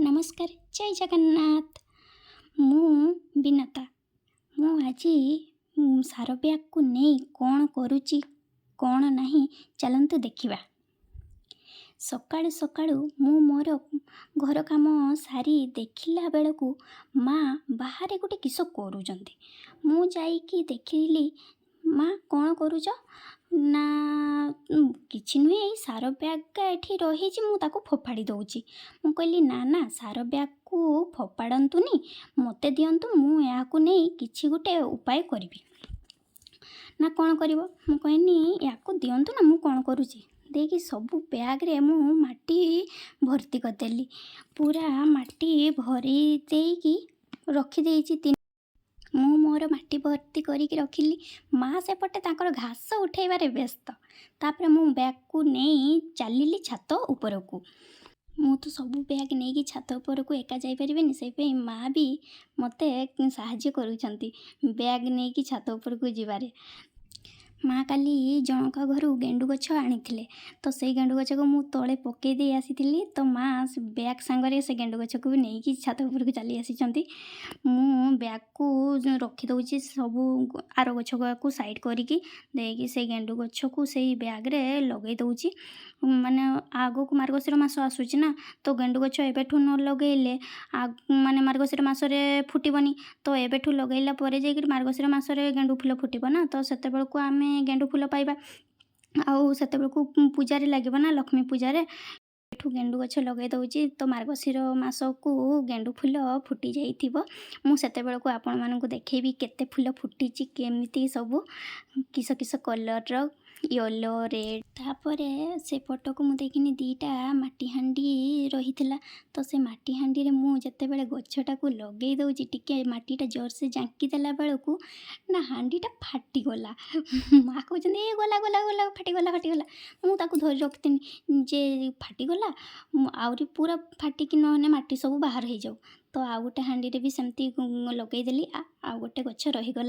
ନମସ୍କାର, ଜୟ ଜଗନ୍ନାଥ। ମୁଁ ବିନତା। ମୁଁ ଆଜି ସାର ବ୍ୟାଗ୍କୁ ନେଇ କ'ଣ କରୁଛି, କ'ଣ ନାହିଁ, ଚାଲନ୍ତୁ ଦେଖିବା। ସକାଳୁ ସକାଳୁ ମୁଁ ମୋର ଘର କାମ ସାରି ଦେଖିଲା ବେଳକୁ ମା ବାହାରେ ଗୋଟେ କିସ କରୁଛନ୍ତି। ମୁଁ ଯାଇକି ଦେଖିଲି, ମା, କ'ଣ କରୁଛ? ନା, କିଛି ନୁହେଁ, ଏଇ ସାର ବ୍ୟାଗ୍ଟା ଏଠି ରହିଛି, ମୁଁ ତାକୁ ଫୋପାଡ଼ି ଦେଉଛି। ମୁଁ କହିଲି, ନା ନା, ସାର ବ୍ୟାଗ୍କୁ ଫୋପାଡ଼ନ୍ତୁନି, ମୋତେ ଦିଅନ୍ତୁ, ମୁଁ ଏହାକୁ ନେଇ କିଛି ଗୋଟେ ଉପାୟ କରିବି। ନା, କ'ଣ କରିବ? ମୁଁ କହିନି, ୟାକୁ ଦିଅନ୍ତୁ ନା, ମୁଁ କ'ଣ କରୁଛି ଦେଇକି ସବୁ ବ୍ୟାଗ୍ରେ ମୁଁ ମାଟି ଭର୍ତ୍ତି କରିଦେଲି। ପୁରା ମାଟି ଭରି ଦେଇକି ରଖିଦେଇଛି। ମୁଁ ମୋର ମାଟି ଭର୍ତ୍ତି କରିକି ରଖିଲି, ମା ସେପଟେ ତାଙ୍କର ଘାସ ଉଠେଇବାରେ ବ୍ୟସ୍ତ। ତାପରେ ମୁଁ ବ୍ୟାଗ୍କୁ ନେଇ ଚାଲିଲି ଛାତ ଉପରକୁ। ମୁଁ ତ ସବୁ ବ୍ୟାଗ୍ ନେଇକି ଛାତ ଉପରକୁ ଏକା ଯାଇପାରିବିନି, ସେଇପାଇଁ ମା ବି ମୋତେ ସାହାଯ୍ୟ କରୁଛନ୍ତି ବ୍ୟାଗ୍ ନେଇକି ଛାତ ଉପରକୁ ଯିବାରେ। ମା କାଲି ଜଣଙ୍କ ଘରୁ ଗେଣ୍ଡୁ ଗଛ ଆଣିଥିଲେ, ତ ସେଇ ଗେଣ୍ଡୁ ଗଛକୁ ମୁଁ ତଳେ ପକାଇ ଦେଇ ଆସିଥିଲି। ତ ମା ସେ ବ୍ୟାଗ୍ ସାଙ୍ଗରେ ସେ ଗେଣ୍ଡୁ ଗଛକୁ ବି ନେଇକି ଛାତ ଉପରକୁ ଚାଲି ଆସିଛନ୍ତି। ମୁଁ ବ୍ୟାଗ୍କୁ ରଖିଦେଉଛି ସବୁ ଆର ଗଛ ଗୁଡ଼ାକୁ ସାଇଡ଼୍ କରିକି ଦେଇକି ସେଇ ଗେଣ୍ଡୁ ଗଛକୁ ସେଇ ବ୍ୟାଗ୍ରେ ଲଗାଇ ଦେଉଛି। ମାନେ ଆଗକୁ ମାର୍ଗଶିର ମାସ ଆସୁଛି ନା, ତ ଗେଣ୍ଡୁ ଗଛ ଏବେଠୁ ନ ଲଗାଇଲେ ମାନେ ମାର୍ଗଶିର ମାସରେ ଫୁଟିବନି। ତ ଏବେଠୁ ଲଗାଇଲା ପରେ ଯାଇକରି ମାର୍ଗଶିର ମାସରେ ଗେଣ୍ଡୁ ଫୁଲ ଫୁଟିବ ନା, ତ ସେତେବେଳକୁ ଆମେ ଗେଣ୍ଡୁ ଫୁଲ ପାଇବା ଆଉ ସେତେବେଳକୁ ପୂଜାରେ ଲାଗିବ ନା, ଲକ୍ଷ୍ମୀ ପୂଜାରେ। ଏଠୁ ଗେଣ୍ଡୁ ଗଛ ଲଗାଇ ଦେଉଛି, ତ ମାର୍ଗଶିର ମାସକୁ ଗେଣ୍ଡୁ ଫୁଲ ଫୁଟି ଯାଇଥିବ। ମୁଁ ସେତେବେଳକୁ ଆପଣମାନଙ୍କୁ ଦେଖେଇବି କେତେ ଫୁଲ ଫୁଟିଛି, କେମିତି ସବୁ କିସ କିସ କଲର୍ର, ୟେଲୋ, ରେଡ଼୍। ତାପରେ ସେ ପଟକୁ ମୁଁ ଦେଖିନି ଦୁଇଟା ମାଟି ହାଣ୍ଡି ରହିଥିଲା। ତ ସେ ମାଟି ହାଣ୍ଡିରେ ମୁଁ ଯେତେବେଳେ ଗଛଟାକୁ ଲଗେଇ ଦେଉଛି, ଟିକେ ମାଟିଟା ଜୋରସେ ଜାଙ୍କି ଦେଲା ବେଳକୁ ନା ହାଣ୍ଡିଟା ଫାଟିଗଲା। ମା କହୁଛନ୍ତି, ଏ ଗଲା ଗଲା ଗଲା, ଫାଟିଗଲା ଫାଟିଗଲା। ମୁଁ ତାକୁ ଧରି ରଖିଥିନି ଯେ ଫାଟିଗଲା, ଆହୁରି ପୁରା ଫାଟିକି ନହେଲେ ମାଟି ସବୁ ବାହାର ହେଇଯାଉ। ତ ଆଉ ଗୋଟେ ହାଣ୍ଡିରେ ବି ସେମିତି ଲଗେଇଦେଲି, ଆଉ ଗୋଟେ ଗଛ ରହିଗଲା।